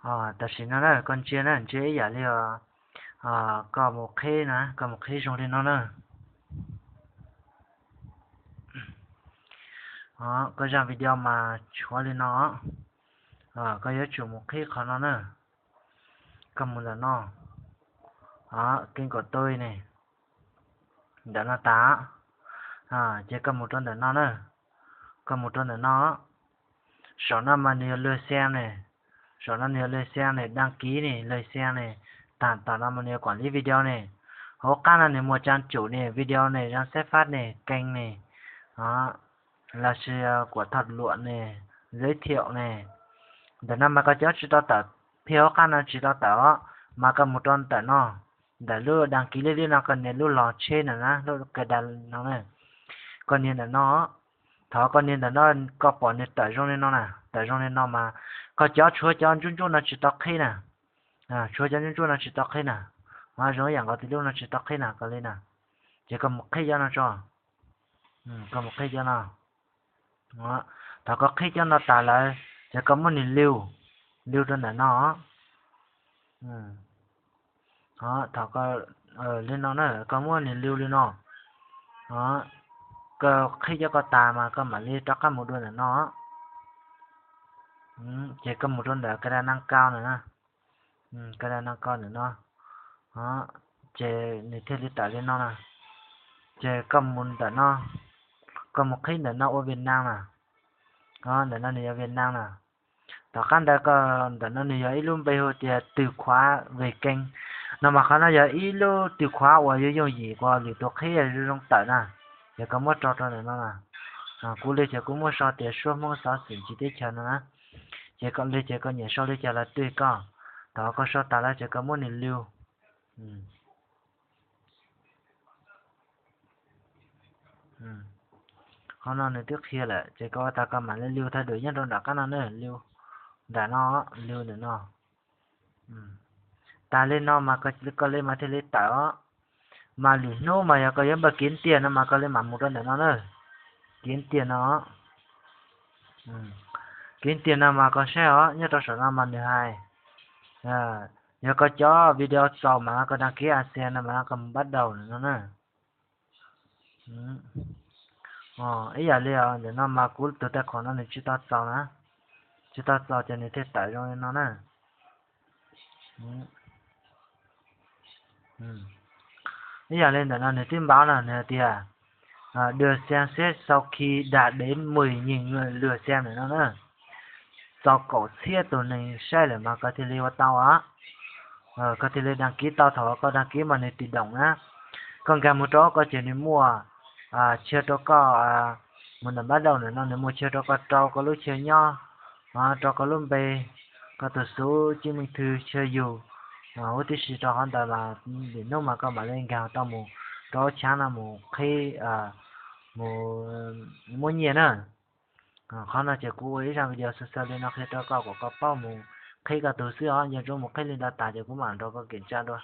Tam sim no na koj ntsia na, ntsia ib yam li koj mus qhib na, koj mus qhib zoo li no na. Koj zaj video mas tshuav li no, koj yuav tsum mus qhib qhov no na. Koj mus ntawm no, kênh của tôi ne, ntawm no tas, ces koj mus rau ntawm no na, koj mus rau ntawm no. Saum no mas nws yog lượt xem ne, saum no nws yog lượt xem ne, đăng ký ne, lượt xem ne, tam tom no mas nws yog quản lý video ne. Hauv qab no nws muaj trang chủ ne, video ne, danh sách phát ne, kênh ne, los sis của thảo luận ne, giới thiệu ne. Ntawm no mas koj cov tsis tau tawm, phim hauv qab no tsis tau tawm os, mas koj mus rau ntawm no, ntawm lub đăng ký liab liab no koj nias lub log tsheb na, lub cài đặt no na, koj nias ntawm no. Thaum koj nias ntawm no, koj pom nws tawm zoo li no na, tawm zoo li no mas koj cov tshuav cov ntsuab ntsuab no tsis tau qhib na, tshuav cov ntsuab ntsuab no tsis tau qhib na, zoo ib yam nkaus li lub no tsis tau qhib na, koj li na, ces koj mus qhib cov no tso, koj mus qhib cov no. Thaum koj qhib cov no tas lawm, ces koj muab nws lưu, lưu rau ntawm no. Thaum li no na, koj muab nws lưu li no, koj qhib cov koj tas mas koj mam li rov qab mus dua ntawm no. Ces koj mus rau ntawm cài đặt nâng cao ntawm no, cài đặt nâng cao ntawm no, ces nws thiaj li tawm li no na. Ces koj mus ntawm no, koj mus qhib ntawm no ua Việt Nam na, ntawm no nws yog Việt Nam na. Tom qab ntawd koj ntawm no nws yog ib lub npe hu tias từ khóa về kênh no mas qhov no yog ib lub từ khóa uas yuav yooj yim uas lwm tus qhib zoo tawm na. Ces koj muab tso rau ntawm no na. Kuv li ces kuv muab sau tias suab Hmoob xov xwm ntsis teb chaws no na. Ces koj li ces koj nyiam sau li cas los tùy koj. Thaum koj sau tas lawm ces koj muab nws lưu. Qhov no nws twb qhia lawm ces koj ua tas koj mam li lưu thay đổi nyob rau nram qab no na, lưu nram no, lưu ntawm no. Tas li no mas koj li mas thiaj li tawm os. Mas lwm hnub mas yog koj yuav npaj kiếm tiền no mas koj li mam mus rau ntawm no na, kiếm tiền no. Kiếm tiền no mas koj saib os, nyob rau saum no mas nws hais, yog koj cov video txaus mas koj đăng ký a se no mas koj mus bắt đầu ntawm no na. Ib yam li ntawm no mas kuv tus tài khoản no nws tsis tau txaus na, tsis tau txaus ces nws thiaj tawm zoo li no na. Ib yam li ntawm no nws twb npab no nws hais tias được xem xét sau khi đạt đến mười nghìn người lượt xem ntawm no na. Txaus kaum txhiab tus neeg saib lawm mas koj thiaj li ua tau os. Koj thiaj li đăng ký tau, thaum koj đăng ký mas nws tự động na. Koj nkag mus rau koj ces nws muaj, tshaj rau koj mus ntawm npab dau ntawm no nws muaj tshaj rau koj rau koj lub chaw nyob, rau koj lub npe, koj tus số chứng minh thư chaw yug, huv tib si rau hauv ntawd mas lwm hnub mas koj mam li nkag tau mus rau chav no mus qhib, mus muab nyiaj na. Qhov no ces kuv ua ib zaj video xav xav li no qhia rau koj kom koj paub mus qhib koj tus xwb os, yog tsuas mus qhib li ntawd tas ces kuv mam nrog koj kiểm tra dua.